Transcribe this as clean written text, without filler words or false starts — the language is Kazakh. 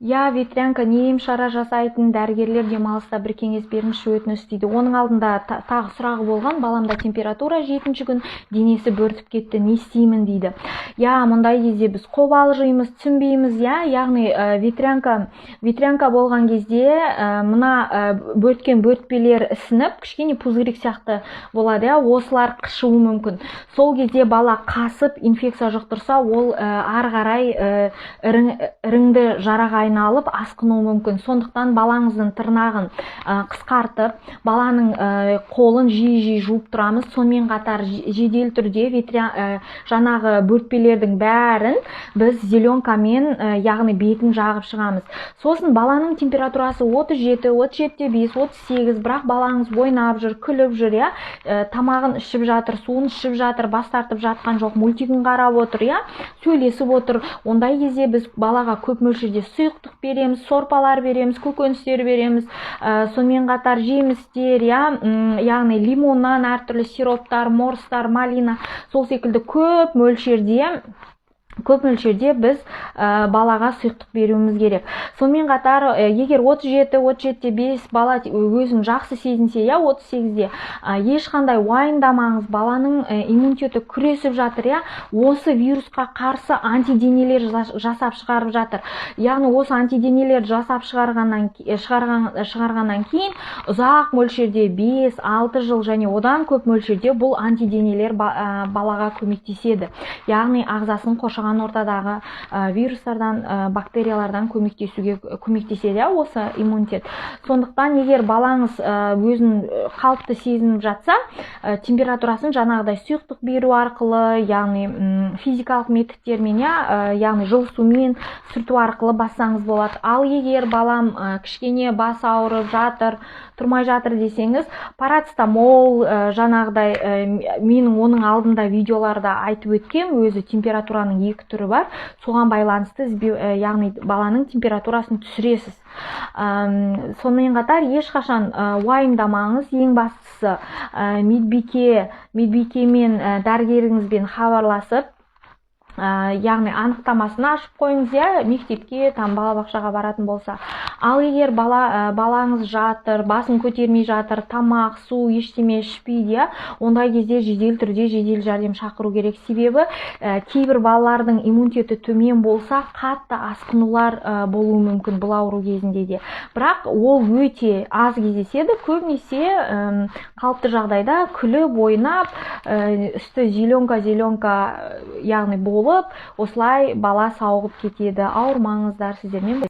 Я, ветрянка, не ем шара жасайтын дәрігерлер демалыста, бір кеңес беріңізші, өтініш, дейді. Оның алдында тағы сұрағы болған: баламда температура жетінші күн, денесі бөртіп кетті, не істеймін, дейді. Иә, мұндай кезде біз қобалжимыз, түсінбейміз, иә. Яғни ветрянка болған кезде мына бөрткен бөртпелер ісініп, кішкене пузырик сияқты болады, иә, осылар қышуы мүмкін. Сол кезде бала қасып, инфекция жұқтырса, ол ары қарай іріңді жараға айналып, асқынуы мүмкін. Сондықтан балаңыздың тырнағын қысқартып, баланың қолын жиі жиі жуып тұрамыз. Сонымен қатар жедел түрде жаңағы бөртпелердің бәрін біз зеленкамен, яғни бетін жағып шығамыз. Сосын баланың температурасы 37, 37,5, 38, бірақ балаңыз ойнап жүр, күліп жүр, иә, тамағын ішіп жатыр, суын ішіп жатыр, бас тартып жатқан жоқ, мультигін қарап отыр, иә, сөйлесіп отыр. Ондай кезде біз балаға көп мөлшерде сұйықтық береміз, сорпалар береміз, көкөністер береміз, сонымен қатар жемістер, иә, яғни лимоннан әртүрлі сироптар, морстар, малина, сол секілді көп мөлшерде біз балаға сұйықтық беруіміз керек. Сонымен қатар егер 37, 37,5, бала өзін жақсы сезінсе, иә, 38-де, ешқандай уайымдамаңыз. Баланың иммунитеті күресіп жатыр, иә, осы вирусқа қарсы антиденелер жасап шығарып жатыр. Яғни осы антиденелер жасап шығарғаннан кейін ұзақ мөлшерде, 5-6 жыл және одан көп мөлшерде бұл антиденелер балаға көмектеседі, яғни ағзасын қоршаған ортадағы вирустардан, бактериялардан көмектеседі, иә, осы иммунитет. Сондықтан егер балаңыз өзін қалыпты сезініп жатса, температурасын жаңағыдай сұйықтық беру арқылы, яғни физикалық методтермен, иә, яғни жылы сумен сүрту арқылы бассаңыз болады. Ал егер балам кішкене бас ауырып жатыр, тұрмай жатыр десеңіз, парацетамол, жаңағыдай, менің оның алдында видеоларда айтып өткем, өзі температураның екі түрі бар, соған байланысты, яғни баланың температурасын түсіресіз. Сонымен қатар ешқашан уайымдамаңыз. Ең бастысы, медбикемен, дәрігеріңізбен хабарласып, яғни анықтамасын ашып қойыңыз, иә, мектепке, там, балабақшаға баратын болса. Ал егер балаңыз жатыр, басын көтермей жатыр, тамақ, су, ештеме ішпейді, иә, ондай кезде жедел түрде жедел жәрдем шақыру керек. Себебі кейбір балалардың иммунитеті төмен болса, қатты асқынулар болуы мүмкін бұл ауру кезінде де, бірақ ол өте аз кездеседі. Көбінесе қалыпты жағдайда күліп ойнап, үсті зеленка зеленка, яғни болып, осылай бала сауығып кетеді. Ауырмаңыздар, сіздермен